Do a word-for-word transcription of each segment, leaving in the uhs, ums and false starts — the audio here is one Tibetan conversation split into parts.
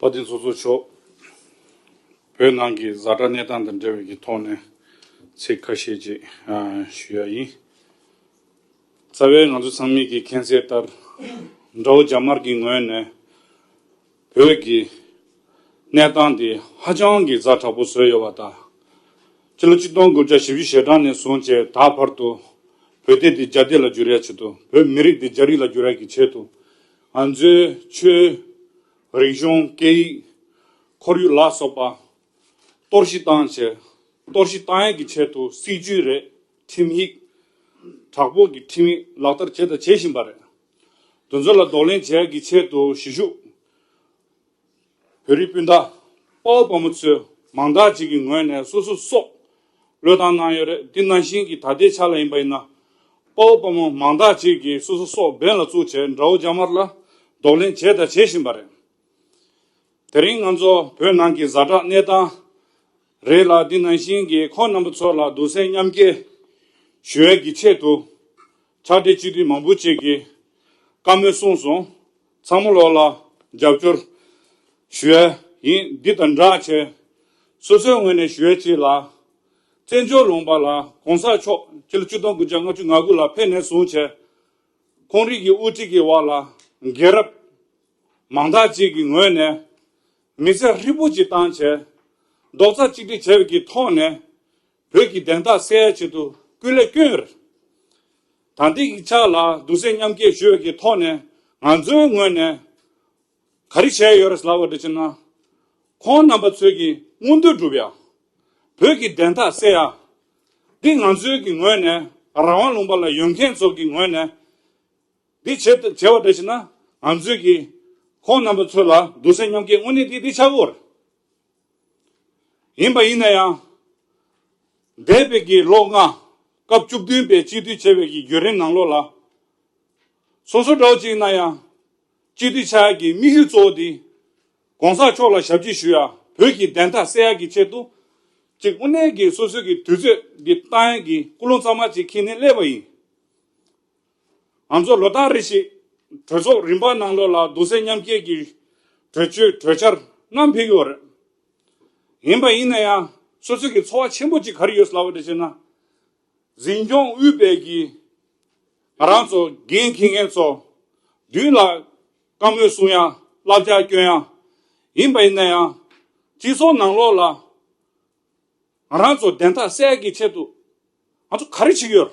དཔལ་ལྡན་ཚོགས་གཙོ་མཆོག་བོད་ནང་གི་ཛ་དྲག་གནས་སྟངས་དང་འབྲེལ་བའི་གི་ཐོག་ནས་ཚིག་ཁ་ཤས་ཅིག་ཨ་ཞུ་ཡ་ཡིན། རྩ་བའི་ང་ཚོ་ཚང་མས་ཀྱི་མཁྱེན་གསལ་ལྟར། དགྲ་བོ་རྒྱ་དམར་གྱི་ངོས་ནས་བོད་ཀྱི་གནས་སྟངས་དེ་ཧ་ཅང་གི་ཛ་དྲག་པོ་བཟོས་ཡོད་པ་དང་། ཕྱི་ལོ་ཆིག་སྟོང་དགུ་བརྒྱ་བཞི་བཅུ་ཞེ་གྲངས་ནས་བཟུང་བྱས་ད་བར་དུ་བོད་སྡེ་འདི་རྒྱ་སྡེ་ལ་འགྱུར་ཡ་ཆེད་དུ། བོད་མི་རིགས་འདི་རྒྱ་རིགས་ལ་འགྱུར་ཡ་གི་ཆེད་དུ། ང་ཚོའི་ཆོས། རིག་གཞུང་། སྐད་ཡིག། ཁོར་ཡུག་ལ་སོགས་པ་གཏོར་བཤིག་བཏང་བྱས། གཏོར་བཤིག་བཏང་ཡས་ཀྱི་ཆེད་དུ་སྲིད་ཇུས་རེད། ཁྲིམས་ཡིག་དྲག་པོ་གི་ཁྲིམས་ཡིག་ལག་བསྟར་བྱས་དང་བྱེད་བཞིན་པ་རེད། དེ་ཚོ་ལ་གདོང་ལེན་བྱེད་ཡས་ཀྱི་ཆེད་དུ་གཞིས་བཞུགས་བོད་རིགས་སྤུན་ཟླ་དཔའ་བོ་དཔའ་མོ་ཚོས་མང་དག་ཅིག་གི་ངོས་ནས་སོ་སོ་སྲོག་བློས་བཏང་གནང་ཡོད་རེད། འདི་ནང་བཞིན་གྱི་ད་ལྟའི་ཆ་ལ་ཡིན་པ་ཡིན་ན། དཔའ་བོ་དཔའ་མོ་མང་དག་ཅིག་གིས་སོ་སོ་སྲོག་འབེན་ལ་བཙུགས་བྱས་དགྲ་བོ་རྒྱ་དམར་ལ་གདོང་ལེན་བྱས་དང་བྱེད་བཞིན་པ་རེད། དེ་རིང་ང་ཚོ་བོད་ནང་གི་ཛ་དྲག་གནས་སྟངས་རེད་ལ། འདི་ནང་བཞིན་གྱི་ཁོང་རྣམ་པ་ཚོ་ལ་གདུང་སེམས་མཉམ་སྐྱེད་ཞུ་ཡས་ཀྱི་ཆེད་དུ། ཕྱག་སྦྲེལ་སྤྱི་འཐུས་མང་པོ་ཅིག་གིས་བཀའ་མོལ་གསུངས་སོང་། ཚང་མ་ལོག་ལ་རྒྱབ་སྐྱོར་ཞུ་ཡས་ཡིན། འདི་དང་སྦྲགས་བྱས་སོ་སོའི་ངོས་ནས་ཞུ་ཡས་ཅིག་ལ། བཙན་བྱོལ་ལུང་པ་ལ་གོང་ས་མཆོག་ཕྱི་ལོ་ཆིག་སྟོང་དགུ་བརྒྱ་ལྔ་བཅུ་ང་དགུ་ལ་ཕེབས་ནས་བཟུང་བྱས། ཁོང་རང་གི་དབུ་ཁྲིད་ཀྱི་འོག་ལ་རྒྱལ་རབས་མང་དག་ཅིག་གི་ངོས་ནས་མི་ཚེ་ཧྲིལ་པོ་ཅིག་བཏང་བྱས། རྡོག་རྩ་གཅིག་སྒྲིལ་བྱས་པའི་གི་ཐོག་ནས་བོད་ཀྱི་བདེན་མཐའ་གསལ་ཡ་ཆེད་དུ་སྐུ་ལས་བསྐྱོན་ཡོད་རེད། ད་ལྟའི་གི་ཆ་ལ་གདུང་སེམས་མཉམ་སྐྱེད་ཞུ་བའི་གི་ཐོག་ནས་ང་ཚོའི་ངོས་ནས་ག་རེ་བྱས་ཡོད་རེད་ལབ་པ་འདྲ་བྱས་ན། ཁོང་རྣམ་པ་ཚོས་ཀྱི་མངོན་འདོད་སྒྲུབ་ཡ། བོད་ཀྱི་བདེན་མཐའ་གསལ་ཡ། འདི་ང་ཚོའི་གི་ངོས་ནས་རང་དབང་ལུང་པ་ལ་ཡོད་མཁན་ཚོ་གི་ངོས་ནས། འདི་བྱེད་བྱས་པ་འདྲ་བྱས་ན་ང་ཚོས་ཀྱི་ཁོང་རྣམ་པ་ཚོ་ལ་གདུང་སེམས་མཉམ་སྐྱེད་དངོས་གནས་འདི་འདི་ཆགས་ཡོད་རེད། ཡིན་པ་ཡིན་ན་ཡང་། འདས་པའི་གི་ལོ་ལྔ། སྐབས་བཅུ་བདུན་པའི་སྤྱི་འཐུས་བྱས་པའི་གི་བརྒྱུད་རིམ་ནང་ལོགས་ལ། སོ་སོ་འདྲ་བོ་ཅིག་ཡིན་ན་ཡང་། སྤྱི་འཐུས་ཆགས་ཡག་གི་དམིགས་ཡུལ་གཙོ་བོ་འདི། གོང་ས་མཆོག་ལ་ཞབས་ཕྱི་ཞུ་ཡ། བོད་ཀྱི་བདེན་མཐའ་གསལ་ཡག་གི་ཆེད་དུ། ཅིག་དངོས་གནས་ཀྱི་སོ་སོའི་གི་དུས་ཚོད་འདི་བཏང་ཡག་གི་ཀུན་སློང་གཙང་མ་ཅིག་འཁྱེར་ནས་སླེབས་པ་ཡིན། ང་ཚོ་ལོ་གྲངས་རེ་བཞིན་གྲོས་ཚོགས་རིམ་པ་ནང་ལོགས་ལ་གདུང་སེམས་མཉམ་སྐྱེད་ཀྱི་གྲོས་ཆོད་གྲོས་འཆར་བསྣམས་ཕེབས་ཀྱི་ཡོད་རེད། ཡིན་པ་ཡིན་ན་ཡང་སོ་སོ་གི་ཚོར་བ་ཆེན་པོ་ཅིག་ག་རེ་ཡོད་ལབ་པ་འདྲ་བྱས་ན། འཛིན་སྐྱོང་དབུས་པའི་གི་ང་རང་ཚོ་འགན་འཁྱེར་མཁན་ཚོ་མདུན་ལ་བཀའ་མོལ་གསུང་ཡ། བསླབ་བྱ་སྐྱོན་ཡ། ཡིན་པ་ཡིན་ན་ཡང་སྤྱི་ཚོགས་ནང་ལོགས་ལ་ང་རང་ཚོ་བདེན་མཐའ་གསལ་ཡག་གི་ཆེད་དུ་ང་ཚོ་ག་རེ་བྱེད་ཀྱི་ཡོད།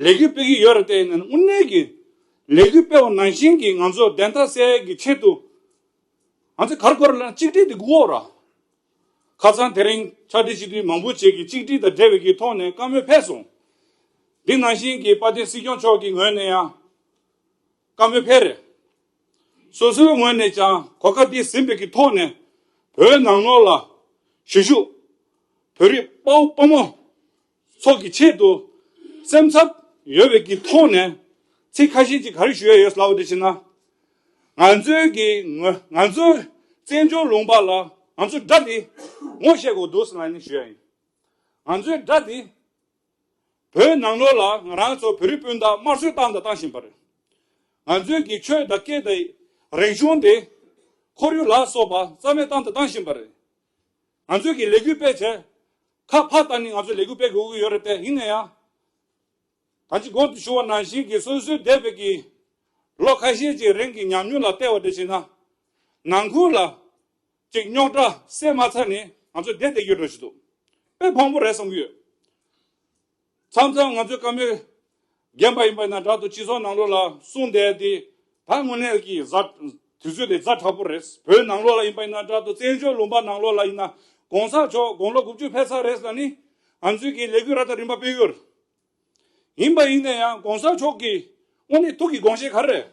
ལས་འགུལ་སྤེལ་གྱི་ཡོད་རེད་དེ། ཡིན་ན་དངོས་གནས་ཀྱི་ལས་འགུལ་སྤེལ་བ་ནང་བཞིན་གྱི་ང་ཚོ་བདེན་མཐའ་གསལ་ཡག་གི་ཆེད་དུ་ང་ཚོ་ག་རེ་དགོས་རེད་ལབ་ན་གཅིག་སྒྲིལ་དེ་དགོས་ར། ཁ་སང་དེ་རིང་ཕྱག་སྦྲེལ་སྤྱི་འཐུས་མང་པོ་ཅིག་གིས་གཅིག་སྒྲིལ་དང་འབྲེལ་བའི་གི་ཐོག་ནས་བཀའ་མོལ་ཕེབས་སོང་། འདི་ནང་བཞིན་གྱི་དཔལ་ལྡན་སྲིད་སྐྱོང་མཆོག་གི་ངོས་ནས་ཡང་བཀའ་མོལ་ཕེབས་རེད། སོ་སོའི་ངོས་ནས་ཀྱང་གོ་སྐབས་འདི་ཟིན་པའི་གི་ཐོག་ནས་བོད་ནང་ལོགས་ལ་གཞིས་བཞུགས་བོད་རིགས་དཔའ་བོ་དཔའ་མོ་ཚོ་གི་ཆེད་དུ་སེམས་འཚབ་ཡོད་པའི་གི་ཐོག་ནས་ཚིག་ཁ་ཤས་ཅིག་ག་རེ་ཞུ་ཡ་ཡོད་ལབ་པ་འདྲ་བྱས་ན། ང་ཚོའི་གི་ང་ང་ཚོའི་བཙན་བྱོལ་ལུང་པ་ལ་ང་ཚོའི་དགྲ་དེ་ངོ་ཤེས་དགོས་འདུག་ཟེར་ནས་ཞུ་ཡ་ཡིན། ང་ཚོའི་དགྲ་དེ་བོད་ནང་ལོགས་ལ་ང་རང་ཚོ་བོད་རིགས་སྤུན་ཟླ་དམར་གསོད་བཏང་དང་བཏང་བཞིན་པ་རེད། ང་ཚོའི་གི་ཆོས་དང་སྐད་དང་རིག་གཞུང་དེ་ཁོར་ཡུག་ལ་སོགས་པ་རྩ་མེད་བཏང་དང་བཏང་བཞིན་པ་རེད། ང་ཚོས་ཀྱི་ལས་འགུལ་སྤེལ་བྱས། ཁ་ཕར་བཏང་ནས་ང་ཚོས་ལས་འགུལ་སྤེལ་དགོས་ཀྱི་ཡོད་རེད་དེ། ཡིན་ན་ཡང་། ད་ཅི་གོང་དུ་ཞུ་བ་ནང་བཞིན་གྱི་སོ་སོའི་འདས་པའི་གི་ལོ་ཁ་ཤས་ཀྱི་རིང་གི་ཉམས་མྱོང་ལ་བལྟས་པ་འདྲ་བྱས་ན། ནང་ཁུལ་ལ་ཅིག་རྙོག་དྲ་སེལ་མ་ཚར་ནས་ང་ཚོ་བསྡད་བསྡད་ཡོད་འགྲོ་ཞིག་འདུག་དཔེ་ཕངས་པོ་རེད་བསམ་གྱི་ཡོད། མཚམས་མཚམས་ང་ཚོའི་བཀའ་མོལ་རྒན་པ་ཡིན་པ་ཡིན་ན་འདྲ་འདུག་སྤྱི་ཚོགས་ནང་ལོགས་ལ་གསུངས་བསྡད་དེ། ད་དངོས་གནས་ཀྱི་ཛ་དུས་ཚོད་དེ་ཛ་དྲག་པོ་རེད། བོད་ནང་ལོགས་ལ་ཡིན་པ་ཡིན་ན་འདྲ་འདུག་བཙན་བྱོལ་ལུང་པ་ནང་ལོགས་ལ་ཡིན་ན་གོང་ས་མཆོག་དགུང་ལོ་དགུ་བཅུ་ཕེབས་ཚར་རེད་ཟེར་ནི། ང་ཚོས་ཀྱི་ལས་འགུལ་ར་ད་རིམ་པ་སྤེལ་ཡོད། ཡིན་པ་ཡིན་ན་ཡང་གོང་ས་མཆོག་གི་དངོས་གནས་ཐུགས་ཀྱི་དགོངས་བཞེད་ག་རེ་རེད།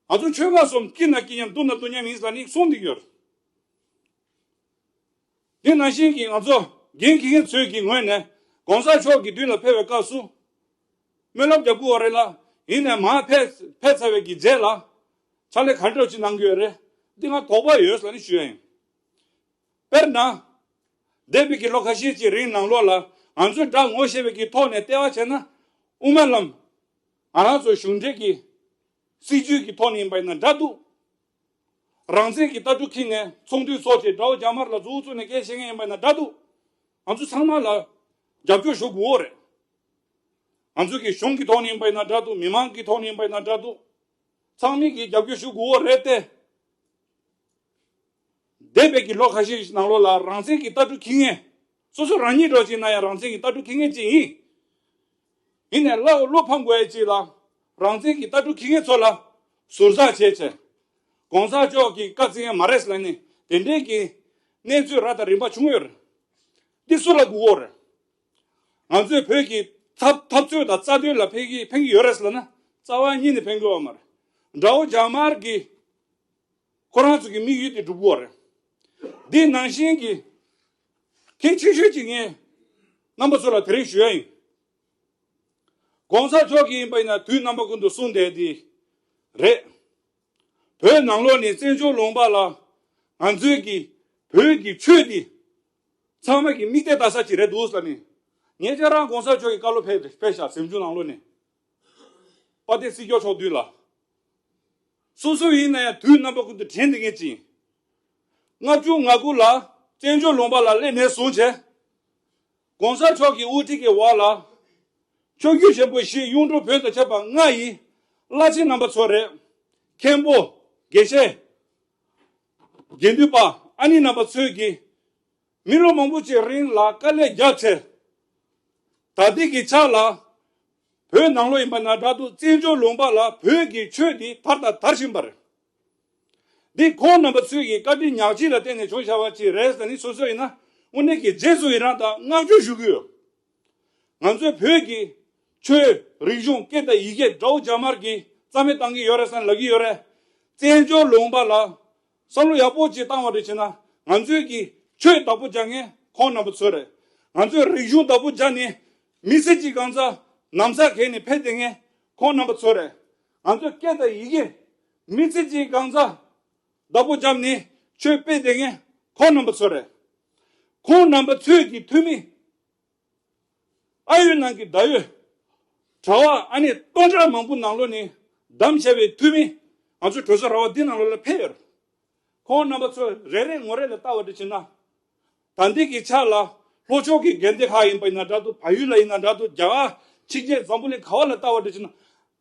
ང་ཚོ་ཆོལ་ཁ་གསུམ་སྐྱིད་ན་སྐྱིད་མཉམ་སྡུག་ན་སྡུག་མཉམ་ཡིན་ཟེར་ནི་གསུངས་བསྡད་ཡོད། དེ་ནང་བཞིན་གྱི་ང་ཚོ་འགན་འཁྱེར་མཁན་ཚོས་ཀྱི་ངོས་ནས་གོང་ས་མཆོག་གི་མདུན་ལ་ཕེབས་པའི་སྐབས་སུ་སྨོན་ལམ་རྒྱག་དགོས་པ་རེད་ལ། ཡིན་ནའི་མར་ཕེབས་ཕེབས་ཚར་བའི་གི་རྗེས་ལ་ཕྱག་ལས་ག་འདྲ་ཅིག་གནང་གི་ཡོད་རེད། འདི་ང་དོགས་པ་ཡོད་ཟེར་ནས་ཞུ་ཡ་ཡིན། དཔེར་ན། འདས་པའི་གི་ལོ་ཁ་ཤས་ཀྱི་རིང་ནང་ལོགས་ལ་ང་ཚོའི་དགྲ་ངོ་ཤེས་པའི་གི་ཐོག་ནས་ལྟ་བ་བྱས་ན། དབུ་མའི་ལམ་ང་རང་ཚོའི་གཞུང་འབྲེལ་གྱི་སྲིད་ཇུས་ཀྱི་ཐོག་ནས་ཡིན་པ་ཡིན་ན་འདྲ་འདུག་རང་བཙན་གྱི་ལྟ་གྲུབ་འཁྱེར་ནས་ཚོགས་འདུ་ཚོགས་ཏེ་དགྲ་བོ་རྒྱ་དམར་ལ་མཛུབ་བཙུགས་ནས་སྐད་བཤད་མཁན་ཡིན་པ་ཡིན་ན་འདྲ་འདུག་ང་ཚོ་ཚང་མ་ལ་རྒྱབ་སྐྱོར་ཞུ་དགོས་རེད། ང་ཚོ་གི་གཞུང་གི་ཐོག་ནས་ཡིན་པ་ཡིན་ན་འདྲ་འདུག་མི་མང་གི་ཐོག་ནས་ཡིན་པ་ཡིན་ན་འདྲ་འདུག་ཚང་མས་ཀྱི་རྒྱབ་སྐྱོར་ཞུ་དགོས་རེད་དེ། འདས་པའི་གི་ལོ་ཁ་ཤས་ནང་ལོགས་ལ་རང་བཙན་གྱི་ལྟ་གྲུབ་འཁྱེར་མཁན། སོ་སོ་རང་ཉིད་འགྲོ་ཅིག་ན་ཡང་རང་བཙན་གྱི་ལྟ་གྲུབ་འཁྱེར་མཁན་ཅིག་ཡིན། ཡིན་ནའི་བློ་བློ་ཕམ་དགོས་ཡ་ཅིག་ལ། རང་བཙན་གྱི་ལྟ་གྲུབ་འཁྱེར་མཁན་ཚོ་ལ་ཟུར་ཟ་བྱས་བྱས། གོང་ས་མཆོག་གིས་བཀའ་བཙན་མ་རེད་ལབ་ནས་དེ་འདྲའི་གི་གནས་ཚུལ་རབ་དང་རིམ་པ་བྱུང་ཡོད་རེད། འདི་སུ་ལ་སྒུག་འོ་རེད། ང་ཚོས་བོད་ཀྱི་འཐབ་འཐབ་རྩོད་དང་རྩ་དོན་ལ་ཕན་གྱི་ཕན་གྱི་ཡོད་རེད་ཟེར་ལབ་ན་རྩ་བ་ཉིད་ནས་ཕན་གྱི་ཡོད་མ་རེད། དགྲ་བོ་རྒྱ་དམར་གྱི་ཁོ་རང་ཚོ་གི་དམིགས་ཡུལ་དེ་འགྲུབ་ཀྱི་ཡོད་རེད། འདི་ནང་བཞིན་གྱི་གལ་ཆེ་ཤོས་ཅིག་ངས་རྣམ་པ་ཚོ་ལ་དེ་རིང་ཞུ་ཡ་ཡིན། གོང་ས་མཆོག་གིས་ཡིན་པ་ཡིན་ན་དུས་རྣམ་པ་ཀུན་ཏུ་གསུངས་བསྡད་དེ་རེད། བོད་ནང་ལོགས་ནས་བཙན་བྱོལ་ལུང་པ་ལ་ང་ཚོའི་གི་བོད་ཀྱི་ཆོས་འདི་ཚང་མ་གི་དམིགས་གཏད་ལྟ་ས་ཅིག་རེད་འདུག་ཟེར་ནས། ངས་ཁྱེད་རང་གོང་ས་མཆོག་གི་བཀའ་སློབ་ཕེབས་ཕེབས་ཤག་གཟིམ་ཆུང་ནང་ལོགས་ནས། དཔལ་ལྡན་སྲིད་སྐྱོང་མཆོག་མདུན་ལ། སོ་སོ་ཡིན་ན་ཡང་དུས་རྣམ་པ་ཀུན་ཏུ་དྲན་བསྡད་མཁན་ཅིག་ལྔ་བཅུ་ང་དགུ་ལ་བཙན་བྱོལ་ལུང་པ་ལ་སླེབས་ནས་བཟུང་བྱས། གོང་ས་མཆོག་གི་དབུ་ཁྲིད་ཀྱི་འོག་ལ། ཆོས་བརྒྱུད་ཆེན་པོ་བཞི་གཡུང་དྲུང་བོན་དང་ཁྱབ་པ་ལྔ་ཡི་བླ་ཆེན་རྣམ་པ་ཚོ་རེད། མཁན་པོ། དགེ་བཤེས། དགེ་འདུན་པ། ཨ་ནི་རྣམ་པ་ཚོས་ཀྱིས་མི་ལོ་མང་པོ་ཅིག་རིང་ལ་དཀའ་ལས་བརྒྱབ་བྱས། ད་ལྟའི་གི་ཆ་ལ་བོད་ནང་ལོགས་ཡིན་པ་ན་འདྲ་འདུག་བཙན་བྱོལ་ལུང་པ་ལ་བོད་ཀྱི་ཆོས་འདི་དར་དང་དར་བཞིན་པ་རེད། འདི་ཁོང་རྣམ་པ་ཚོས་ཀྱི་བཀའ་དྲིན་ཉག་གཅིག་ལ་བརྟེན་ནས་བྱུང་བཞག་པ་ཅིག་རེད་ཟེར་ནི་སོ་སོ་ཡིན་ན་དངོས་གནས་ཀྱི་རྗེས་སུ་ཡི་རང་དང་བསྔགས་བརྗོད་ཞུ་གི་ཡོད། ང་ཚོའི་བོད་ཀྱི་ཆོས་རིག་གཞུང་སྐད་དང་ཡི་གེ་དགྲ་བོ་རྒྱ་དམར་གྱིས་རྩ་མེད་བཏང་གི་ཡོད་རེད་ཟེར་ལབ་ཀྱི་ཡོད་རེད། བཙན་བྱོལ་ལུང་པ་ལ་བསམ་བློ་ཡག་པོ་ཅིག་བཏང་བ་རེད་བྱས་ན་ང་ཚོའི་གི་ཆོས་བདག་པོ་རྒྱག་མཁན་ཁོང་རྣམ་པ་ཚོ་རེད། ང་ཚོའི་རིག་གཞུང་བདག་པོ་རྒྱག་ནས་མི་ཚེ་གཅིག་གང་ཚ་ན་ཚ་གས་ནས་ཕེབས་བསྡད་མཁན་ཁོང་རྣམ་པ་ཚོ་རེད། ང་ཚོའི་སྐད་དང་ཡི་གེ་མི་ཚེ་གཅིག་གང་ཚ་བདག་པོ་རྒྱབ་ནས་ཆོས་སྤེལ་བསྡད་མཁན་ཁོང་རྣམ་པ་ཚོ་རེད། ཁོང་རྣམ་པ་ཚོས་ཀྱི་འཐུས་མི། ཨ་ཡོད་ནང་གི་ད་ཡོད། གྲྭ་བ་ཨ་ནི་སྟོང་ཕྲག་མང་པོ་ནང་ལོགས་ནས་བདམས་བྱས་པའི་འཐུས་མི་ང་ཚོ་གྲོས་ཚོགས་ར་བ་འདི་ནང་ལོགས་ལ་ཕེབས་ཡོད། ཁོང་རྣམ་པ་ཚོ་རེ་རེ་ངོ་རེ་ལ་ལྟ་བ་འདྲ་བྱས་ན། ད་ལྟའི་གི་ཆ་ལ་ལྷོ་ཕྱོགས་ཀྱི་དགོན་སྡེ་ཁག་ཡིན་པ་ཡིན་ན་འདྲ་འདུག་བལ་ཡུལ་ལ་ཡིན་ན་འདྲ་འདུག་རྒྱ་གར་ཕྱི་རྒྱལ་འཛམ་བུ་གླིང་ག་བ་ལ་ལྟ་བ་འདྲ་བྱས་ན།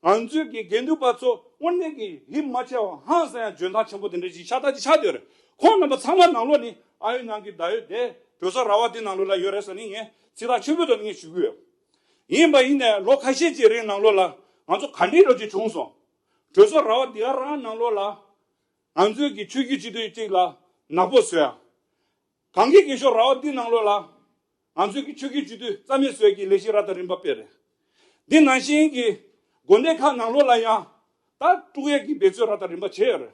ང་ཚོའི་གི་དགེ་འདུན་པ་ཚོ་དངོས་གནས་ཀྱི་ཡིད་མ་ཆེས་པ་ཧང་སང་ཡང་འཇོན་ཐང་ཆེན་པོ་དེ་འདྲ་ཞིག་ཤ་སྟག་ཅིག་ཆགས་བསྡད་ཡོད་རེད། ཁོང་རྣམ་པ་ཚང་མ་ནང་ལོགས་ནི་ཨ་ཡོད་ནང་གི་ད་ཡོད་དེ་གྲོས་ཚོགས་ར་བ་དེ་ནང་ལོགས་ལ་ཡོད་རེད་ཟེར་ནི་ངས་ཚིག་ཐག་ཆོད་པོའི་ཐོག་ནས་ངས་ཞུ་གི་ཡོད། ཡིན་པ་ཡིན་ནའི་ལོ་ཁ་ཤས་ཀྱི་རིང་ནང་ལོགས་ལ་ང་ཚོ་ག་འདྲའི་རོ་ཅིག་བྱུང་སོང་། གྲོས་ཚོགས་ར་བ་དེ་ག་རང་ནང་ལོགས་ལ་ང་ཚོའི་གི་ཆོས་བརྒྱུད་སྤྱི་འཐུས་གཅིག་ལ་ནག་པོ་བཟོས་ཡ། གངས་སྐྱིད་ཀྱི་ཤོག་ར་བ་འདི་ནང་ལོགས་ལ། ང་ཚོའི་གི་ཆོས་བརྒྱུད་སྤྱི་འཐུས་རྩ་མེད་བཟོས་ཀྱི་ལས་གཞི་རབ་དང་རིམ་པ་སྤེལ་རེད། འདི་ནང་བཞིན་གྱི་དགོན་སྡེ་ཁག་ནང་ལོགས་ལ་ཡང་ད་དཀྲུག་ཡས་ཀྱི་འབད་རྩོལ་རབ་དང་རིམ་པ་བྱས་ཡོད་རེད།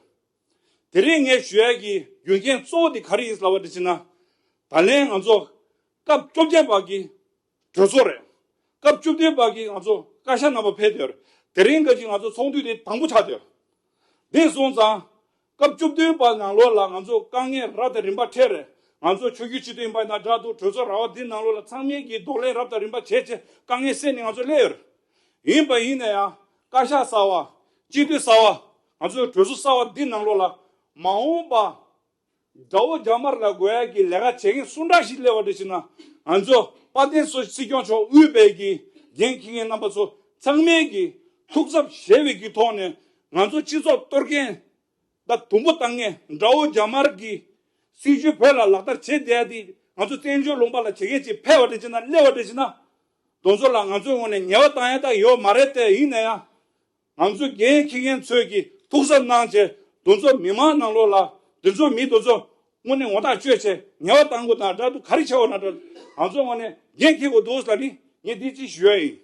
དེ་རིང་ངས་ཞུ་ཡས་ཀྱི་རྒྱུ་རྐྱེན་གཙོ་བོ་དེ་ག་རེ་ཡིན་ལབ་པ་དེ་བྱས་ན། ད་ལན་ང་ཚོ་སྐབས་བཅོ་བརྒྱད་པ་གི་གྲོས་ཚོགས་རེད། སྐབས་བཅུ་བདུན་པ་གི་ང་ཚོ་བཀའ་ཤག་རྣམ་པ་ཕེབས་དེར་དེ་རིང་ག་ཅིག་ང་ཚོ་ཚོགས་འདུ་དེ་དང་པོ་ཆགས་དེར། དེ་སོང་ཙང་སྐབས་བཅུ་བདུན་པ་ནང་ལོགས་ལ་ང་ཚོ་དཀའ་ངལ་རབ་དང་རིམ་པ་འཕྲད་རེད། ང་ཚོ་ཆོས་བརྒྱུད་སྤྱི་འཐུས་ཡིན་པ་ན་འདྲ་འདུག་གྲོས་ཚོགས་ར་བ་འདི་ནང་ལོགས་ལ་ཚང་མས་ཀྱི་གདོང་ལེན་རབ་དང་རིམ་པ་བྱས་བྱས་དཀའ་ངལ་སེལ་ནས་ང་ཚོ་སླེབས་ཡོད་རེད། ཡིན་པ་ཡིན་ན་ཡང་བཀའ་ཤག་གསར་བ། སྤྱི་འཐུས་གསར་བ། ང་ཚོའི་གྲོས་ཚོགས་གསར་བ་འདི་ནང་ལོགས་ལ་མ་འོངས་པ། དགྲ་བོ་རྒྱ་དམར་ལ་རྒོལ་ཡག་གི་ལས་ཀ་བྱེད་མཁན་སུ་འདྲ་ཞིག་སླེབས་པ་འདྲ་ཞིག་ན། ང་ཚོ་དཔལ་ལྡན་སྲིད་སྐྱོང་མཆོག་དབུས་པའི་གི་འགན་འཁྱེར་མཁན་རྣམ་པ་ཚོ་ཚང་མས་ཀྱི་ཐུགས་འཚབ་བཞེས་པའི་གི་ཐོག་ནས་ང་ཚོ་སྤྱི་ཚོགས་གཏོར་མཁན་དང་དུམ་བུ་བཏང་མཁན་དགྲ་བོ་རྒྱ་དམར་གྱི་སྲིད་བྱུས་བོད་ལ་ལག་བསྟར་བྱེད་བསྡད་ཡ་དེ་ང་ཚོ་བཙན་བྱོལ་ལུང་པ་ལ་བྱེད་མཁན་ཅིག་ཕེབས་པ་འདྲ་ཞིག་ན་སླེབས་པ་འདྲ་ཞིག་ན། དེ་ཚོ་ལ་ང་ཚོའི་ངོས་ནས་ཉེས་པ་བཏང་ཡ་ད་ཡོད་མ་རེད་དེ་ཡིན་ན་ཡང་། ང་ཚོ་འགན་འཁྱེར་མཁན་ཚོས་ཀྱི་ཐུགས་གཟབ་གནང་བྱས་དེ་ཚོ་མི་མང་ནང་ལོགས་ལ་དེ་ཚོ་མི་དེ་ཚོ་དངོས་གནས་ངོ་ཐག་གཅོད་བྱས་ཉེས་པ་བཏང་དགོས་དང་འདྲ་འདུག་ག་རེ་བྱས་པ་ན་འདྲ་ང་ཚོ་ངོས་ནས་འགན་འཁྱེར་དགོས་འདུག་ཟེར་ནི་ངས་འདི་ཅིག་ཞུ་ཡ་ཡིན།